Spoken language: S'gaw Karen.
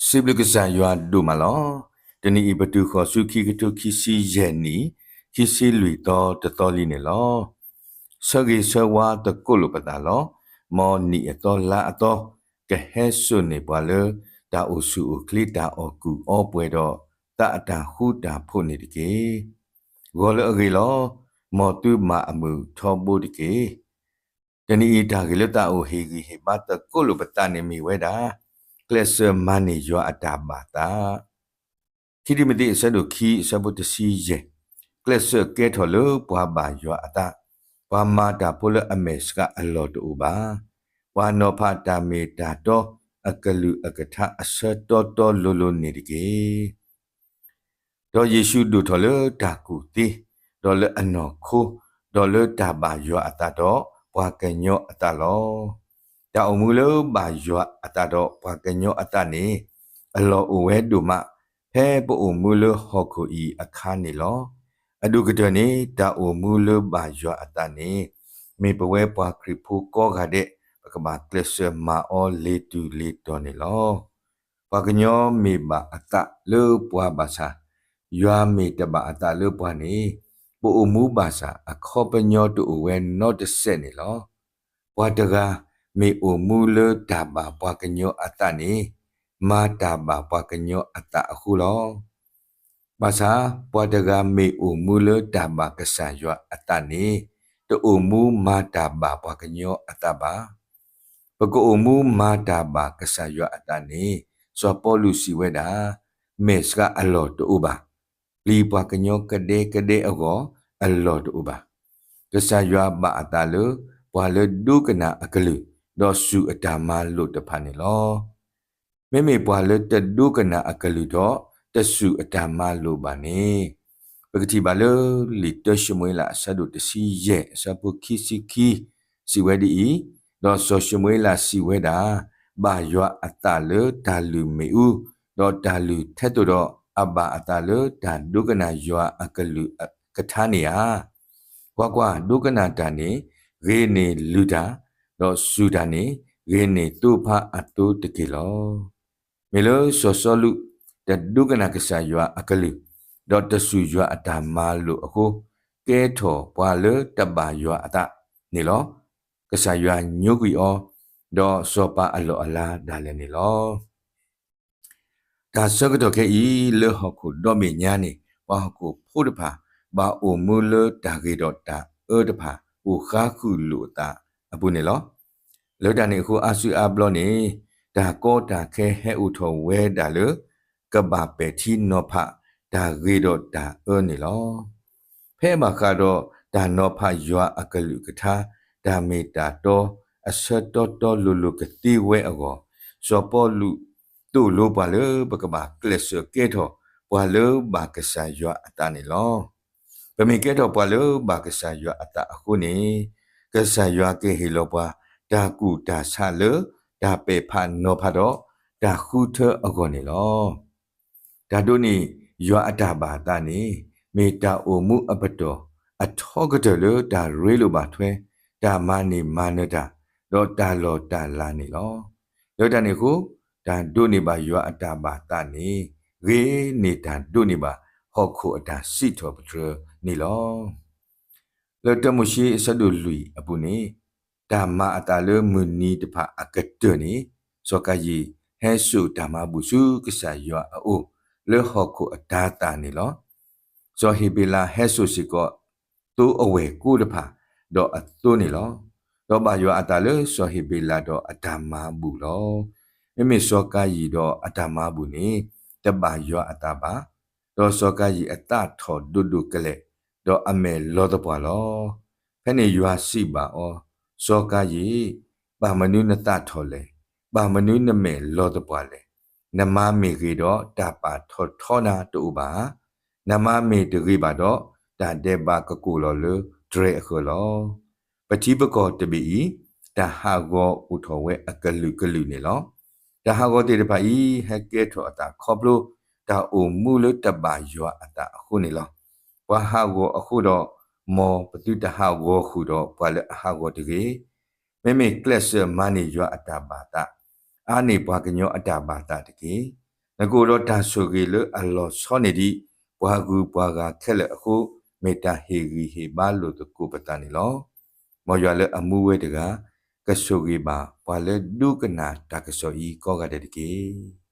စံးဘျုးကစၢ်ယွၤဒိၣ်မးလီၤ. တနံၤအံၤပတုၤဃီၤဆူခံကထိခံဆံယဲၢ်နံၣ်, ခံဆံလွံၢ်သီတသီလံန့ၣ်လီၤ. ဆၢဂ့ၤဆၢဝါသကိးလိာ်ပသးလီၤ. မ်နံၣ်အသီလါအသီ ကဟဲစိာ်န့ၢ်ပှၤလၢ တၢ်အိၣ်ဆူၣ်အိၣ်ချ့တၢ်အီၣ်ကူၣ်အီပှဲၤဒီး သးအတၢ်ဃူတၢ်ဖိးန့ၣ်တက့ၢ်. ဂီၤလၢအဂ့ၤလီၤ. မ်သုမၤအမုာ်ထီဘိတက့ၢ်. တနံၤအံၤတၢ်ဂ့ၢ်လၢသးအိၣ်ဟ့ၣ်ဂံၢ်ဟ့ၣ်ဘါသကိးလိာ်ပသးန့ၣ်မ့ၢ်ဝဲဒၣ် ကျဲးစၢးမၤန့ၢ်ယွၤအတၢ်ဘၣ်သး ခံတံၤမသ့း အဆၢဒိၣ်ခံ အဆၢဖိတဆံယဲၢ်, ကျဲးစၢးကဲထီၣ်လၢပှၤဘၣ်ယွၤအသး, ပှၤမၤတၢ်ဖိလၢအမဲာ်ဆှးအလီၢ်တအိၣ်ဘၣ်, ပှၤနီၤဖးတၢ်မ့ၢ်တၢ်တီအကလုာ်အကထါအဆၢတီတီလိၤလိၤန့ၣ်တက့ၢ်. ဒီးယ့ၣ်ၡူးဒိၣ်ထီၣ်လၢတၢ်ကူၣ်သ့, ဒီးလၢအနီၢ်ခိ, ဒီးလၢတၢ်ဘၣ်ယွၤအသးဒီးပှၤကညီအသးလီၤ. တၢ်အိၣ်မူလၢဘၣ်ယွၤအသးဒီးပှၤကညီအသးန့ၣ် အလီၢ်အိၣ်ဝဲဒိၣ်မး ဖဲပအိၣ်မူလၢဟီၣ်ခိၣ်အံၤအခါန့ၣ်လီၤ. အဒိၣ်ကတၢၢ်န့ၣ် တၢ်အိၣ်မူလၢဘၣ်ယွၤအသးန့ၣ် မ့ၢ်ပဝဲပှၤခရံာ်ဖိကိးဂၤဒဲး ပကဘၣ်ကျဲးစၢးမၤအီၤလ့ၤတုၤလ့ၤတီၤန့ၣ်လီၤ. ပှၤကညီမ့ၢ်ဘၣ်အသးလၢပှၤဘၣ်ဆၣ်, ယွၤမ့ၢ်တဘၣ်အသးလၢပှၤန့ၣ် ပအိၣ်မူဘၣ်ဆၣ်အခီပညီတအိၣ်ဝဲနီတစဲးန့ၣ်လီၤ. ပှၤတဂၤမ့ၢ်အိၣ်မူလၢတၢ်ဘၣ်ပှၤကညီအသးန့ၣ် မၤတၢ်ဘၣ်ပှၤကညီအသးအဃိလီၤ. ဘၣ်ဆၣ်ပှၤတဂၤမ့ၢ်အိၣ်မူလၢတၢ်ဘၣ်ကစၢ်ယွၤအသးန့ၣ် တအိၣ်မူမၤတၢ်ဘၣ်ပှၤကညီအသးဘၣ်. ပကအိၣ်မူမၤတၢ်ဘၣ်ကစၢ်ယွၤအသးန့ၣ် စီၤပီလူးစံးဝဲဒၣ်, မဲာ်ဆှးအလီၢ်တအိၣ်ဘၣ်, ပျံၤပှၤကညီကဒဲကဒဲအဂီၢ် အလီၢ်တအိၣ်ဘၣ်. ကစၢ်ယွၤဘၣ်အသးလၢ ပှၤလၢဒိကနၣ်အကလုၢ် ဒီးစူၢ်အတၢ်မၤလိာ်တဖၣ်န့ၣ်လီၤ. မ့မ့ၢ်ပှၤလၢတဒိကနၣ်အကလုၢ်ဒီး တစူၢ်အတၢ်မၤလိာ်ဘၣ်န့ၣ်, ပကထံၣ်ဘၣ်လၢ လံာ်တၢၡမူၤအ့လး အဆၢဒိၣ်တဆံယဲၢ် အဆၢဖိခံဆံခံ စံးဝဲဒ်အံၤ, ဒီးစီၤၡမူၤအ့လးစံးဝဲဒၣ်, ဘၣ်ယွၤအသးလၢတၢ်လုၢ်မ့ၣ်အူ, ဒီးတၢ်လုၢ်ထဲသိးဒီး အဘၣ်အသးလၢတၢ်ဒိကနၣ်ယွၤအကလုၢ်ကထါန့ၣ်ဧါ. ကွၢ်ကွၢ်, ဒိကနၣ်တၢ်န့ၣ် ဂ့ၤန့ၢ်လုၢ်တၢ်, ဒီးစူၢ်တၢ်န့ၣ် ဂ့ၤန့ၢ်သိဖါအသိတက့ၢ်လီၤ. မ့ၢ်လၢစီၤစီလူး တဒိကနၣ်ကစၢ်ယွၤအကလုၢ်, ဒီးတစူၢ်ယွၤအတၢ်မၤလိာ်အဃိ, ကဲထီၣ်ပှၤလၢတဘၣ်ယွၤအသးန့ၣ်လီၤ. ကစၢ်ယွၤညိကွံာ်အီၤ, ဒီးစီၤပၤအလီၢ်အလၤဒၣ်လဲာ်န့ၣ်လီၤ. တၢ်ဆၢကတီၢ်ခဲအံၤ လၢဟီၣ်ခိၣ်ဒီဘ့ၣ်ညါန့ၣ် ပှၤဟီၣ်ခိၣ်ဖိတဖၣ် ဘၣ်အိၣ်မူလၢတၢ်ဂ့ၤဒီးတၢ်အၢတဖၣ် အိၣ်ဃါဃုာ်လိာ်အသးအပူၤန့ၣ်လီၤ. လၢတၢ်န့ၣ်အဃိ အါစုအါဘျီန့ၣ် တၢ်ကီတၢ်ခဲဟဲအိၣ်ထီၣ်ဝဲဒၣ်လၢ ကဘၣ်ပဲာ်ထံနီၤဖး တၢ်ဂ့ၤဒီးတၢ်အၢန့ၣ်လီၤ. ဖဲဘၣ်ဃးဒီးတၢ်နီၤဖးယွၤအကလုၢ်ကထါ, တၢ်မ့ၢ်တၢ်တီအဆၢတီတီလိၤလိၤကသ့ဝဲအဂီၢ်, စီၤပီလူးသိၣ်လိပှၤလၢပကဘၣ်ကျဲးစၢးကဲထီၣ်ပှၤလၢဘၣ်ကစၢ်ယွၤအသးန့ၣ်လီၤ. ပမ့ၢ်ကဲထီၣ်ပှၤလၢဘၣ်ကစၢ်ယွၤအသးအဃိန့ၣ်, ကစၢ်ယွၤကဟ့ၣ်လီၤပှၤ တၢ်ကူၣ်တၢ်ဆးလၢ တၢ်ပဲာ်ဖးနီၤဖးဒီး တၢ်ဃုထၢအဂီၢ်န့ၣ်လီၤ. တၢ်ဒိးန့ၢ်ယွၤအတၢ်ဘၣ်သးန့ၣ် မ့ၢ်တၢ်အိၣ်မူအပတီၢ် အထီကတၢၢ်လၢတၢ်ရ့လိာ်ဘၣ်ထွဲ တၢ်မၤန့ၢ်မၤနၢၤတၢ် ဒီးတၢ်လီၢ်တၢ်လၤန့ၣ်လီၤ. လၢတၢ်န့ၣ်အဃိ တၢ်ဒိးန့ၢ်ဘၣ်ယွၤအတၢ်ဘၣ်သးန့ၣ် ဂ့ၤန့ၢ်တၢ်ဒိးန့ၢ်ဘၣ် ဟီၣ်ခိၣ်အတၢ်စံးထီၣ်ပတြၢၤန့ၣ်လီၤ. လၢတၢမိၤၡ့အဆၢဒိၣ်လွံၢ်အပူၤန့ၣ်, တၢ်မၤအသးလၢမုၢ်နံၤတဖၣ်အကတၢၢ်န့ၣ်, စီၤကၤယံၣ်ဟဲစိာ်တၢ်မၤဘူၣ်ဆူကစၢ်ယွၤအအိၣ် လၢဟီၣ်ခိၣ်အတၤသၣ်န့ၣ်လီၤ. စီၤဟ့းဘ့းလးဟဲစိာ်စ့ၢ်ကီး သိအဝဲၢ်ကိတဖၣ် ဒီးအသိန့ၣ်လီၤ. ဒီးဘၣ်ယွၤအသးလၢစီၤဟ့းဘ့းလးဒီးအတၢ်မၤဘူၣ်လီၤ. မ့မ့ၢ်စီၤကၤယံၣ်ဒီးအတၢ်မၤဘူၣ်န့ၣ် တဘၣ်ယွၤအသးဘၣ်. ဒီးစီၤကၤယံၣ်အသးထီၣ်ဒိၣ်ဒိၣ်ကလဲာ်, ဒီးအမဲာ်လီၤသပှၢ်လီၤ. ဖဲန့ၣ်ယွၤစံးဘၣ်အီၤ, စီၤကၤယံၣ်, ဘၣ်မနုၤနသးထီၣ်လဲၣ်. ဘၣ်မနုၤနမဲာ်လီၤသပှၢ်လဲၣ်. နမါမ့ၢ်ဂ့ၤဒီး တၢ်ပာ်ထီၣ်ထီနၤတအိၣ်ဘၣ်ဧါ. နမါမ့ၢ်တဂ့ၤဘၣ်ဒီး တၢ်ဒဲးဘးကကိၢ်လီၤလၢတြဲၤအဃၢၤလီၤ. ပထံပကီၢ်တဘ့ၣ်အံၤ တၢ်ဟးဂီၤအိၣ်ထီၣ်ဝဲအကလုာ်ကလုာ်န့ၣ်လီၤ. တၢ်ဟးဂီၤသ့ၣ်တဖၣ်အံၤ ဟဲကဲထီၣ်အသးခီဖျိ တၢ်အိၣ်မူလၢတဘၣ်ယွၤအသးအဃိန့ၣ်လီၤ. ပှၤဟးဂီၤအဃိဒီး မ်ပသုတဟးဂီၤဃုာ်ဒီးပှၤလၢအဟးဂီၤတဂ့ၤ. မ့မ့ၢ်ကျဲးစၢးမၤန့ၢ်ယွၤအတၢ်ဘၣ်သး, အါန့ၢ်ပှၤကညီအတၢ်ဘၣ်သးတက့ၢ်. နကအိၣ်ဒီးတၢ်ဆိၣ်ဂ့ၤလၢအလီၤဆီန့ၢ်ဒံး ပှၤဂုၤပှၤဂၤခဲလၢာ်အဃိ, မ့ၢ်တၢ်ဟ့ၣ်ဂံၢ်ဟ့ၣ်ဘါလိာ်သကိးပသးန့ၣ်လီၤ. မ်ယွၤလၢအမူဝဲတဂၤ ကဆိၣ်ဂ့ၤဘၣ်ပှၤလၢဒိကနၣ်တၢ်ကစီၣ်အံၤကိးဂၤဒဲးတက့ၢ်.